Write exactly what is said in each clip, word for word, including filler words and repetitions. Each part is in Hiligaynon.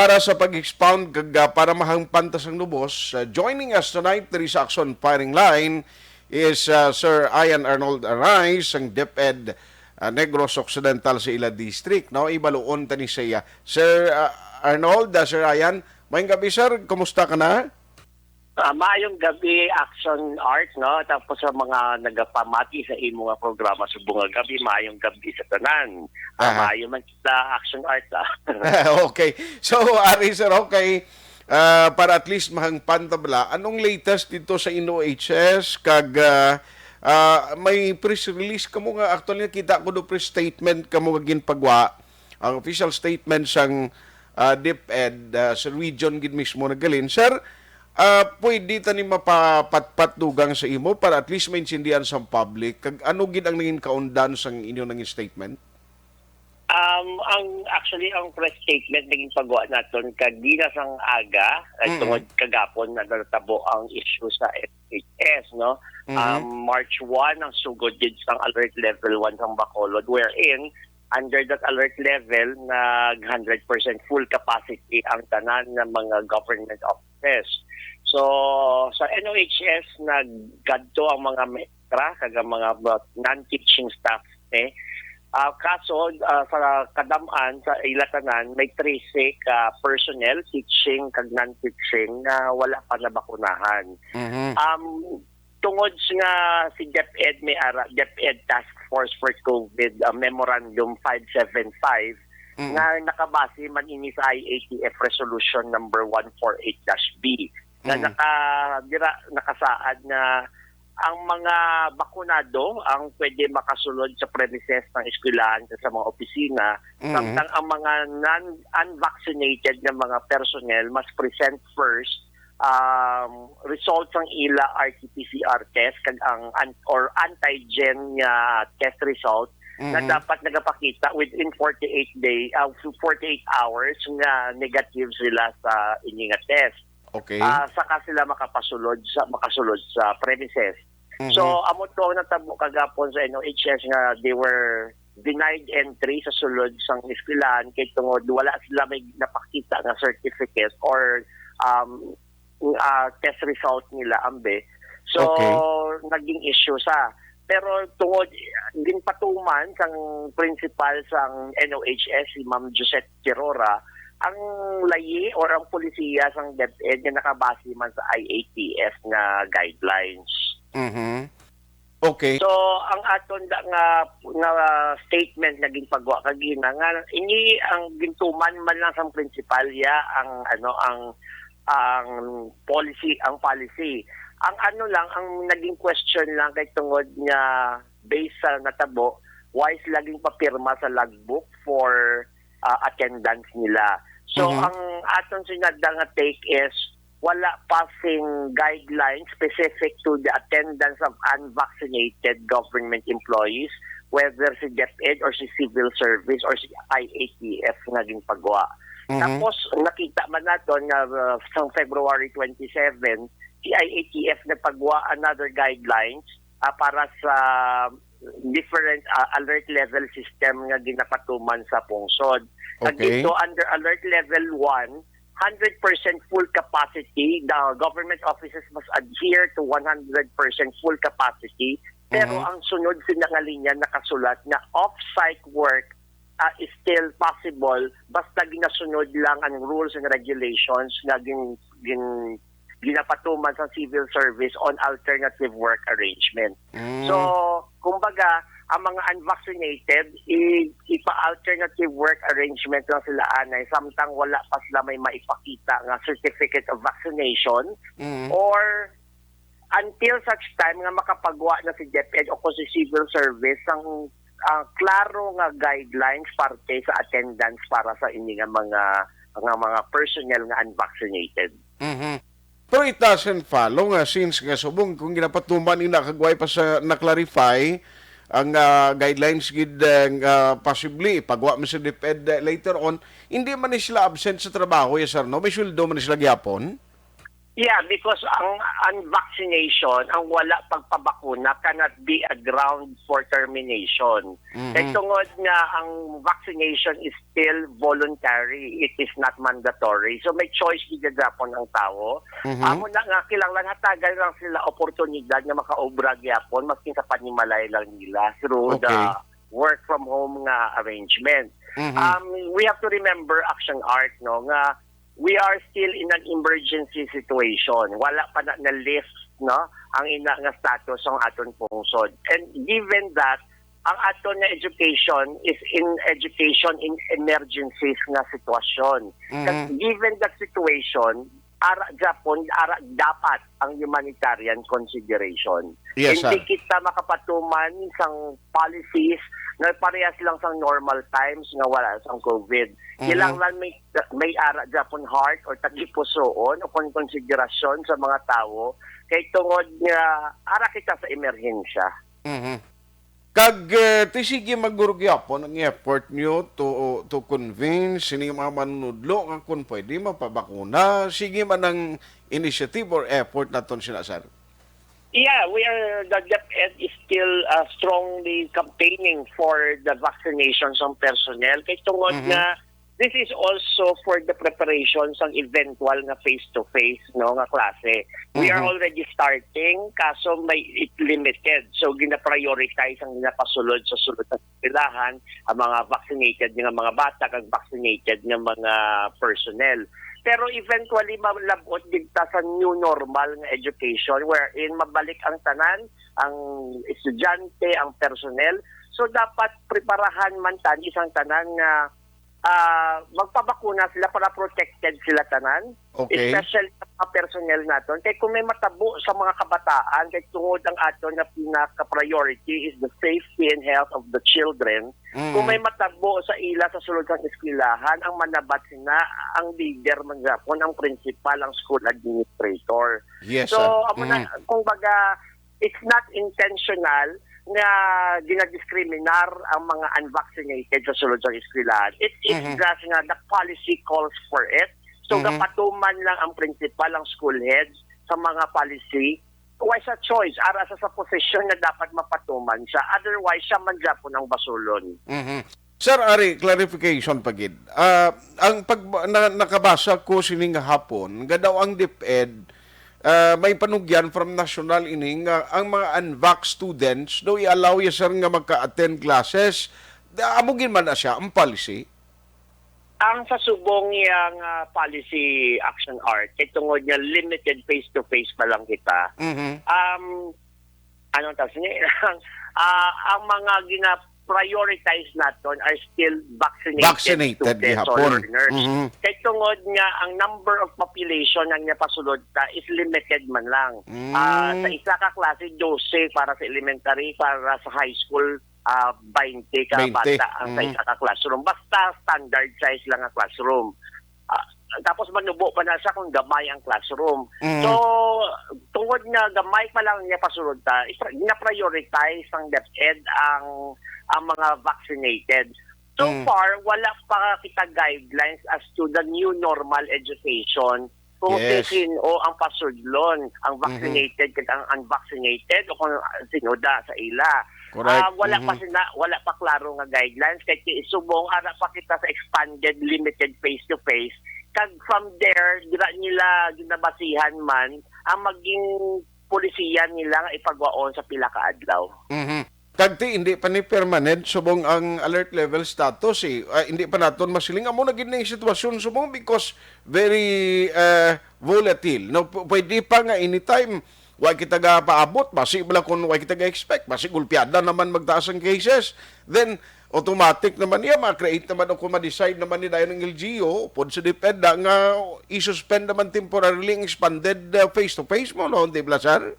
Para sa pag-expound kag, ah, para mahangpan ta sang lubos, ah, joining us tonight diri sa Action Firing Line is, ah, Sir Ian Arnold Arais, ang DepEd, ah, Negros Occidental sa ila district, no? Ibaluon ta ni siya. Sir, ah, Arnold, ah, Sir Ian, maayong gabi, sir. Kumusta ka na? Ah, maayong gabi, Action Art, no? Tapos sa mga nagapamati sa imo nga programa subong nga gabi, maayong gabi sa tanan. Ah, Aha. Maayo man kita, Action Art, ah. Okay. So, ari, sir, okay. Ah, para at least mahangpan ta bala, anong latest dito sa N O H S? Kag, ah, ah, may press release kamo nga, actually, nakita ko do press statement kamo nga ginpagwa, ang official statement sang, ah, DepEd, ah, sa region gid mismo naghalin. Sir, ah, pwede ta ni mapapatpat dugang sa imo para at least maintindihan sa public kag ano gid ang nangin kaundan sang inyo nangin statement? Um, ang, actually, ang press statement naging pagwa naton kagina sang aga, ay Mm-mm. tungod kagapon na natabo ang issue sa F H S, no? Mm-hmm. Um, March one ang sugod gid sang alert level one sang Bacolod, wherein under that alert level, nag hundred percent full capacity ang tanan nga mga government offices. So, sa N O H S, naggadto ang mga metra kag ang mga, mga non-teaching staff, eh. Ah, kaso, ah, sa kadam-an, sa ila tanan, may trese ka personnel, teaching kag non-teaching, na wala pa nabakunahan. Mhm. Um, tungod nga si DepEd may ara, DepEd Task Force for COVID, ah, Memorandum five seven five, Mm. nga nakabase man ini sa I A T F Resolution number one four eight dash B, nga Mm. naka-, dira, nakasaad nga ang mga bakunado ang pwede makasulod sa premises ng eskwelahan sa mga opisina, Mm. samtang ang mga non-, unvaccinated nga mga personnel must present first, um, results sang ila R T P C R test kag ang an-, or antigen nga test result nga Mm-hmm. dapat nagapakita within forty-eight day, ah, forty-eight hours nga negative sila sa ini nga test. Okay. Ah, saka sila makapasulod sa, makasulod sa premises. Mhm. So, amo to ang natabo kagapon sa N O H S nga they were denied entry sa sulod sang eskwelahan kay tungod wala sila may napakita nga certificate or, um, ah, test result nila, ambe. So, Okay. naging issue sa. Pero tungod, ginpatuman sang principal sang N O H S, si Ma'am Josette Tirora, ang layi or ang polisiya sang DepEd nga nakabase man sa I A T F nga guidelines. Mhm. Okay. So, ang aton da nga, nga statement nga ginpagwa kagina nga ini ang gintuman man lang sang prinsipalya ang, ano, ang, ang policy, ang policy. Ang ano lang, ang naging question lang kay tungod nga based sa natabo, why sila ginpapirma sa logbook for, ah, attendance nila. So, Mhm. ang aton sinada nga take is wala pa sing guidelines specific to the attendance of unvaccinated government employees, whether si DepEd or si civil service or si I A T F nga ginpagwa. Mhm. Tapos, nakita man naton nga, uh, sa February twenty-seven, si I A T F nagpagwa another guidelines, ah, para sa different, ah, alert level system nga ginapatuman sa pungsod. Kag Okay. dito, under alert level one, hundred percent full capacity, the government offices must adhere to one hundred percent full capacity. Pero Mhm. ang sunod sina nga linya nakasulat na off-site work, ah, is still possible basta ginasunod lang ang rules and regulations nga gin-, gin-, ginapatuman sa civil service on alternative work arrangement. Mm. So, kumbaga, ang mga unvaccinated, i-, ipa-alternative work arrangement lang sila anay, samtang wala pa sila may maipakita nga certificate of vaccination Mm. or until such time nga makapagwa na si DepEd o kung si civil service ang, ah, klaro nga guidelines parte sa attendance para sa ini nga mga, nga mga personnel nga unvaccinated. Mhm. Pero it doesn't follow nga since nga subong kung ginapatuman ina kag way pa sa na-clarify ang, ah, guidelines gid, ah, nga possibly pagwa man sa DepEd, ah, later on, hindi man ni sila absent sa trabaho, yes or no? May sweldo man ni sila gihapon? Yeah, because ang unvaccination, ang wala pagpabakuna cannot be a ground for termination. Mhm. Kay tungod nga ang vaccination is still voluntary, it is not mandatory. So may choice di gyapon ang tawo. Mhm. Amo na nga, kinahanglan hatagan lang sila oportunidad nga makaobra gyapon maskin sa panimalay lang nila through Okay. the work from home nga arrangement. Mhm. Um, we have to remember, Action Art, no, nga we are still in an emergency situation. Wala pa na na-lift, no, ang ina nga status sang aton pungsod. And given that ang aton nga education is in education in emergencies nga sitwasyon. Mhm. Kag given that situation, ara gyapon, ara dapat ang humanitarian consideration. Yes, Hindi sir. kita makapatuman sang policies nga parehas lang sang normal times nga wala sang COVID. Mhm. Kinahanglan may, may ara gyapon heart or tagipusoon o kon konsiderasyon sa mga tawo kay tungod nga ara kita sa emerhensya. Mhm. Kag, eh, ti sige man guro gyapon ang effort niyo to, to convince sini mga manunudlo nga kung pwede mapabakuna, sige man ang initiative or effort naton sina, sir. Yeah, we are, the DepEd is still, uh, strongly campaigning for the vaccination sang personnel. Kay tungod Mhm. nga, this is also for the preparation sang eventual nga face-to-face, no, nga klase. We are Mhm. already starting, kaso may it limited. So, gina-prioritize ang ginapasulod sa sulod nga eskwelahan, ang mga vaccinated nga mga bata kag vaccinated nga mga personnel. Pero eventually, malab-ot gid ta sa new normal nga education wherein mabalik ang tanan, ang estudyante, ang personnel. So, dapat preparahan man tani sang tanan nga, ah, magpabakuna sila para protected sila tanan. Okay. Especially sa mga personnel naton. Kay kung may matabo sa mga kabataan, kay tungod ang aton nga pinaka-priority is the safety and health of the children. Mm. Kung may matabo sa ila sa sulod sang eskwelahan, ang manabat sina ang leader man gyapon, ang principal, ang school administrator. Yes, So, sir. amo na, Mm. kumbaga, it's not intentional nga ginadiskriminar ang mga unvaccinated sa sulod sang eskwelahan. It is Mhm. just nga the policy calls for it. So, Mhm. gapatuman lang ang principal, ang school head sa mga policy. Why sa choice? Ara sa, sa posisyon nga dapat mapatuman siya. Otherwise, siya man gyapon ang basulon. Mhm. Sir, ari, clarification pa gid. Ah, ang pag na, nakabasa ko sining hapon, nga daw ang DepEd, ah, may panugyan from national ini nga ang mga unvax students daw i-allow ya, sir, nga magka-attend classes. Da, amo gid man na siya ang policy. Ang sa subong yang, ah, policy, Action Art, kay tungod nga limited face-to-face pa lang kita, Mhm. um, anong tawag niya? Ah, ang mga gina-prioritize naton are still vaccinated Vaccinated students or gihapon. learners. Mhm. Kay tungod nga ang number of population ang napasulod ta is limited man lang. Mm. Ah, sa isa ka klase, dose para sa elementary, para sa high school, ah, baynte ka Baynte. bata ang sa Mm. isa ka classroom. Basta standard size lang ang classroom. Ah, tapos manubo pa na siya kung gamay ang classroom. Mm. So, tungod nga gamay pa lang niya pasulod ta, isa, gina-prioritize sang DepEd ang, ang mga vaccinated. So Mm. far, wala pa kita guidelines as to the new normal education kung Yes. sino ang pasudlon, ang Mhm. vaccinated kag ang unvaccinated o kung sino da sa ila. Correct. Ah, wala pa Mhm. sina, wala pa klaro nga guidelines kay ti-, subong ara pa kita sa expanded limited face-to-face. Kag from there, dira nila ginabasihan man ang maging polisiya nila nga ipagwaon sa pila ka adlaw. Mhm. Kag ti, hindi pa ni permanent subong ang alert level status, eh. Ah, hindi pa naton masiling amo na gid na yung sitwasyon subong because very, eh, volatile. No, P-, pwede pa nga anytime wa kita gapaabot, basi bala kung wa kita ga-expect, basi gulpiada naman magtaas ang cases. Then, automatic naman niya, ma-create naman o kung ma-decide naman ni dayon ng L G U, upod sa DepEd, nga i-suspend naman temporarily ang expanded, uh, face-to-face mo, no? Di ba, sir?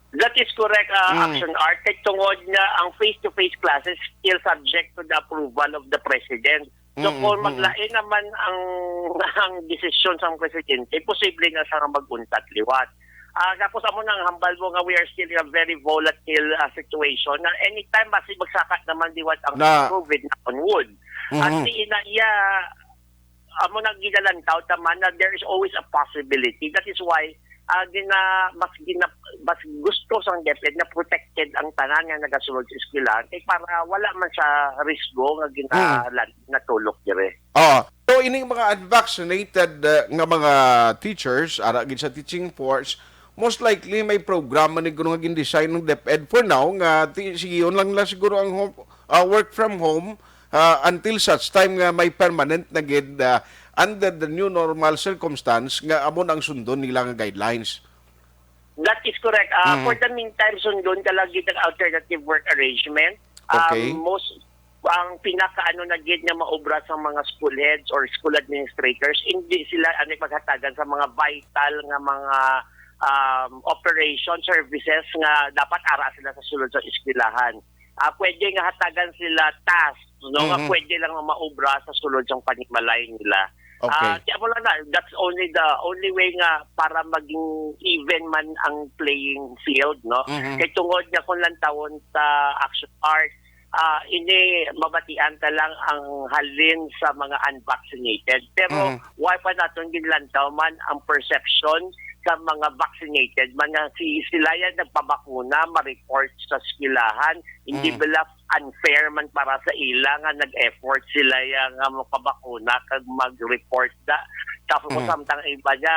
That is correct, uh, Mm. Action Art. Kay tungod nga ang face-to-face classes still subject to the approval of the President. So, Mm, kung mm. maglain naman ang, ang desisyon sa presidente, posible na siya nga mag-untat liwat. Ah, tapos amo nang hambal mo nga we are still in a very volatile, ah, situation. Na anytime, basi magsakat naman liwat ang Na COVID, knock on wood. At Mhm. si ina iya, amo nang ginalantaw taman na there is always a possibility. That is why ah, gina-, mas gina-, mas gusto sang DepEd na protected ang tanan nga nagasulod sa eskwelahan, kay para wala man sa risgo nga gina-, Mm. natulok dire. Oh, so ining mga unvaccinated, uh, nga mga teachers, ara gid sa teaching force, most likely may programa ni kuno nga gin-design ng DepEd for now nga ti-, sigiyon lang nila siguro ang home, uh, work from home, uh, until such time nga may permanent na gid, uh, under the new normal circumstance nga amo na ang sundon nila nga guidelines. That is correct. Ah, Mhm. For the meantime, sundon ka lang gid ang alternative work arrangement. Um, Okay. Most, ang pinakaano na gid nga maobra sa mga school heads or school administrators, hindi sila ani maghatagan sa mga vital nga mga, um, operation services nga dapat ara sila sa sulod sa eskwelahan. Ah, pwede nga hatagan sila tasks, no, nga Mhm. pwede lang nga maobra sa sulod sang panimalay nila. Okay. Ah, kaya mo lang na, that's only the only way nga para maging even man ang playing field, no? Mhm. Kay tungod nga kung lantawon ta action art, ah, ini mabatian ta lang ang halin sa mga unvaccinated. Pero Mhm. why pa naton ginlantaw man ang perception sa mga vaccinated man nga si sila yan nagpabakuna, ma-report sa eskwelahan, hindi Mhm. ba unfair man para sa ila nga nag-effort sila ya nga makabakuna kag mag-report da. Tapos Mhm. samtang iba niya,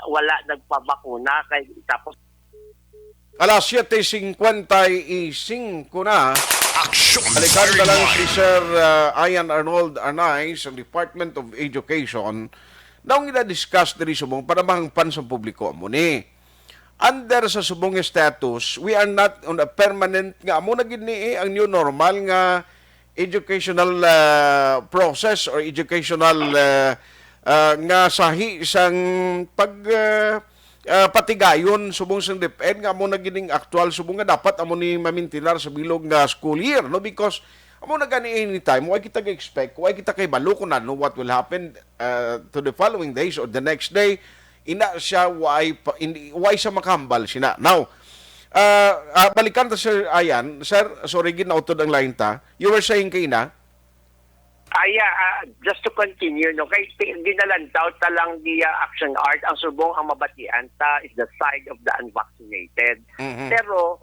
wala nagpabakuna, kay tapos Alas siete cincuenta y cinco na. Aksyon Balikan na lang Firing si Line. Sir, uh, Ian Arnold Arnaiz, ang Department of Education, na ang gina-discuss diri subong para mahangpan sa publiko amo ni. Under sa subong nga status, we are not on a permanent nga amo na gid ni ang new normal nga educational, uh, process or educational, uh, uh, nga sahi sang pag, uh, uh, patigayon subong sang DepEd nga amo na gid ning aktual subong nga dapat amo ni mamintinar sa bilog nga school year, no? Because amo na gani anytime, wa kita ga-expect, wa kita kay balo kung ano what will happen, uh, to the following days or the next day. Ina siya, way pa, hindi, way sa makahambal sina. Now, ah, ah, balikan ta, Sir Ian. Sir, sorry, ginautod ang line ta. You were saying kay ina? Ah, yeah, ah, just to continue, no, kay ti-, ginalantaw ta lang via action art, ang subong ang mabatian ta is the side of the unvaccinated. Mhm. Pero,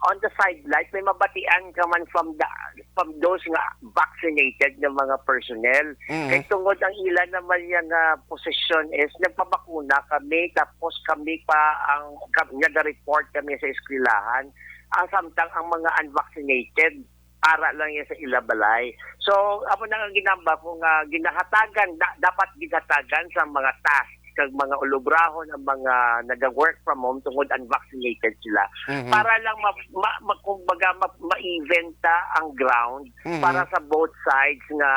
on the side light, may mabatian ka man from the, from those nga vaccinated nga mga personnel. Mhm. Kay tungod ang ila naman niya nga posisyon is nagpabakuna kami, tapos kami pa ang, ka-, naga-report kami sa eskwelahan. Ang samtang ang mga unvaccinated, ara lang yan sa ila balay. So, amo na nga ginamba ko nga ginahatagan, da-, dapat ginhatagan sa mga task kag mga ulubrahon ang mga naga-work from home tungod unvaccinated sila. Mhm. Para lang ma-, ma-, ma-, kumbaga, ma-, ma-even ta ang ground Mhm. para sa both sides nga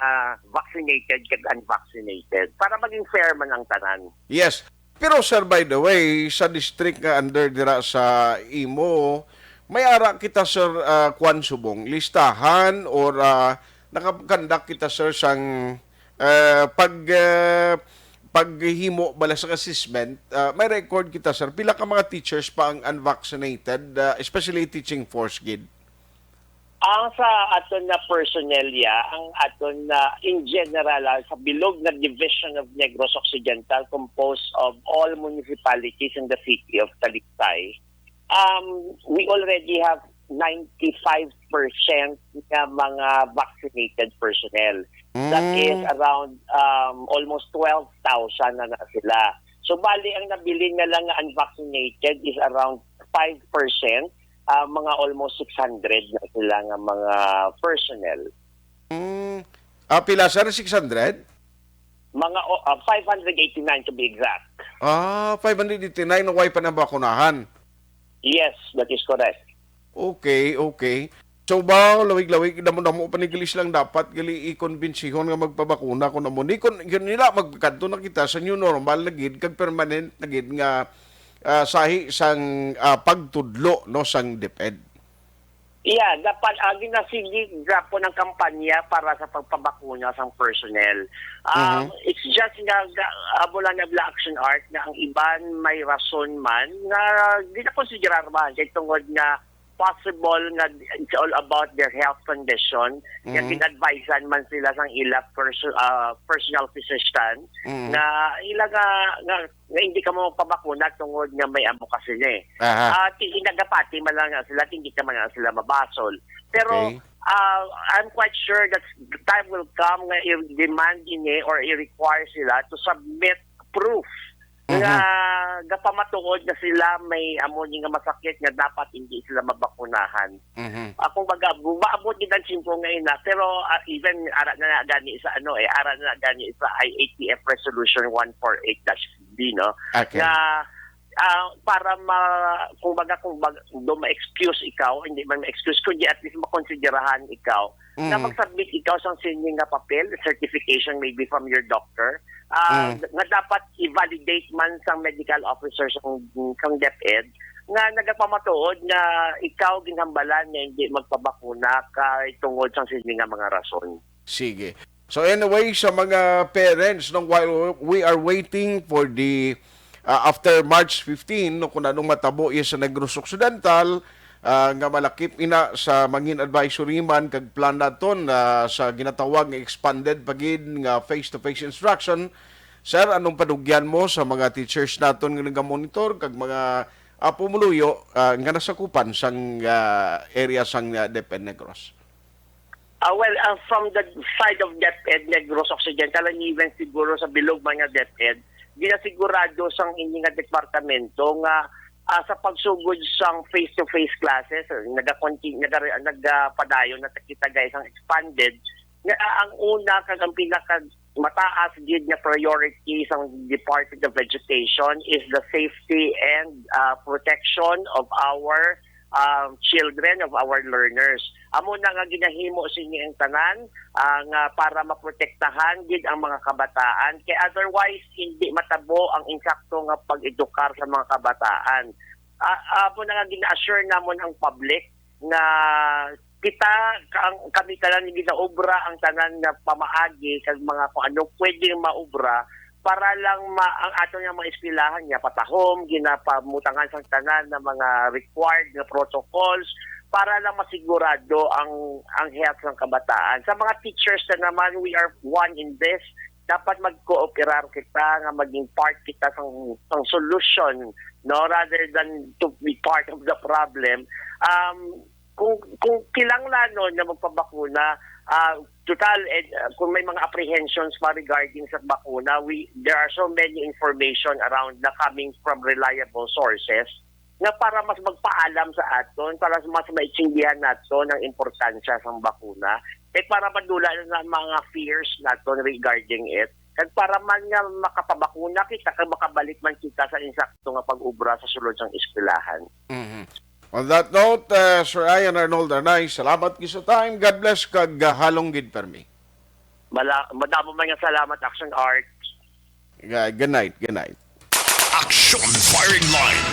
vaccinated kag unvaccinated. Para maging fair man ang tanan. Yes. Pero, sir, by the way, sa district nga under dira sa imo, may ara kita, sir, ah, kwan subong, listahan or, ah, nakakandak kita, sir, sang, ah, pag, ah, paghimo bala sa assessment, ah, may record kita, sir. Pila ka mga teachers pa ang unvaccinated, ah, especially teaching force gid? Ang sa aton na personnel, ya, ang aton na in general, ah, sa bilog na Division of Negros Occidental, composed of all municipalities in the city of Talisay, um, we already have ninety-five percent nga mga vaccinated personnel. That Mm. is around, um, almost twelve thousand na, na sila. So, bali, ang nabilin na lang nga unvaccinated is around five percent, ah, mga almost six hundred na sila nga mga personnel. Mm. Ah, pila, sir? Six hundred? Mga, o, ah, five hundred eighty-nine to be exact. Ah, five hundred eighty-nine na way pa nabakunahan. Yes, that is correct. Okay, okay. So ba, lawig-lawig, damo-damo pa ni gali silang dapat gali i-convince-hon nga magpabakuna kung amo ni. Kung, kung nila, magkadto na kita sa new normal na gid, kag permanent na gid nga, ah, sahi sang, ah, pagtudlo, no, sang DepEd. Yeah, dapat, ah, ginasigi gyapon ang kampanya para sa pagpabakuna sang personnel. Um, Mhm. It's just nga, ga-, amo lang na bla action art nga ang iban may rason man nga ginakonsiderar man kay tungod nga possible nga it's all about their health condition, nga Mhm. gin-advisean man sila sang ila perso-, ah, personal physician, Mhm. nga ila nga, nga, nga hindi ka mo magpabakuna tungod nga may amo ka sila eh. Aha. Ah, ti-, nagapati man lang nga sila, hindi ka man lang sila mabasol. Pero, Okay. ah, I'm quite sure that time will come nga i-demand ini or i-require sila to submit proof Mhm. nga gapamatuod nga sila may amo ni nga masakit nga dapat hindi sila mabakunahan. Mhm. Ah, kung baga, maabot gid ang tiyempo nga ina, pero, ah, even ara na, na gani sa ano eh, ara na gani sa I A T F Resolution one four eight dash B, no? Okay. Nga, ah, para ma-, kung baga, kung baga, do ma-excuse ikaw, hindi man ma-excuse, kundi at least makonsiderahan ikaw na Mm. mag-submit ikaw sang sini nga papel, certification maybe from your doctor, ah, Mm. nga dapat i-validate man sang medical officer sang, sang DepEd nga nagapamatuod nga ikaw ginhambalan nga hindi magpabakuna kay tungod sang sini nga mga rason. Sige. So anyway, sa mga parents, nung while we are waiting for the, ah, after March fifteen, no, kung anong matabo iya sa Negros Occidental, ah, nga malakip ina sa mangin advisory man kag plan naton, ah, sa ginatawag nga expanded pa gid nga face-to-face instruction. Sir, anong panugyan mo sa mga teachers naton nga nagamonitor kag mga, ah, pumuluyo, ah, nga nasakupan sang, ah, area sang, ah, DepEd Negros? Ah, well, ah, from the side of DepEd Negros Occidental and even siguro sa bilog man nga DepEd, ginasigurado sang ini nga departamento nga, ah, sa pagsugod sang face-to-face classes, ah, nagakonti-, naga-, nagapadayon na kita guys ang expanded, nga ang una kag ang pinaka mataas gid nga priority sang Department of Education is the safety and, ah, protection of our, um, children, of our learners. Amo na nga ginahimo sini ang tanan, ah, nga para maprotektahan gid ang mga kabataan. Kay otherwise, hindi matabo ang insakto nga pag-edukar sa mga kabataan. Ah, amo na nga gina-assure namon ang public nga kita, ka-, ang, kami tanan ginaobra ang tanan nga pamaagi kag mga kung ano pwedeng maobra para lang ma-, ang aton nga mga eskwelahan nga patahom, ginapamutangan sang tanan nga mga required nga protocols para lang masigurado ang, ang health ng kabataan. Sa mga teachers na naman, we are one in this. Dapat magkooperar kita nga maging part kita sang, sang solution, no, rather than to be part of the problem. Um, kung, kung kinahanglan na magpabakuna, ah, total, eh, kung may mga apprehensions pa regarding sa bakuna, we, there are so many information around na coming from reliable sources nga para mas magpaalam sa aton, para mas maintindihan naton ang importansya sang bakuna, eh, para madula na ang mga fears naton regarding it, kag para man nga makapabakuna kita, kag makabalik man kita sa insakto nga pag-obra sa sulod sang eskwelahan. Mhm. On that note, uh, Sir Ian Arnold Arnay, salamat gid sa time. God bless kag, uh, halong gid permi. Mala-, madamo man nga salamat, Action Art. Ga-, good night, good night. Action Firing Line.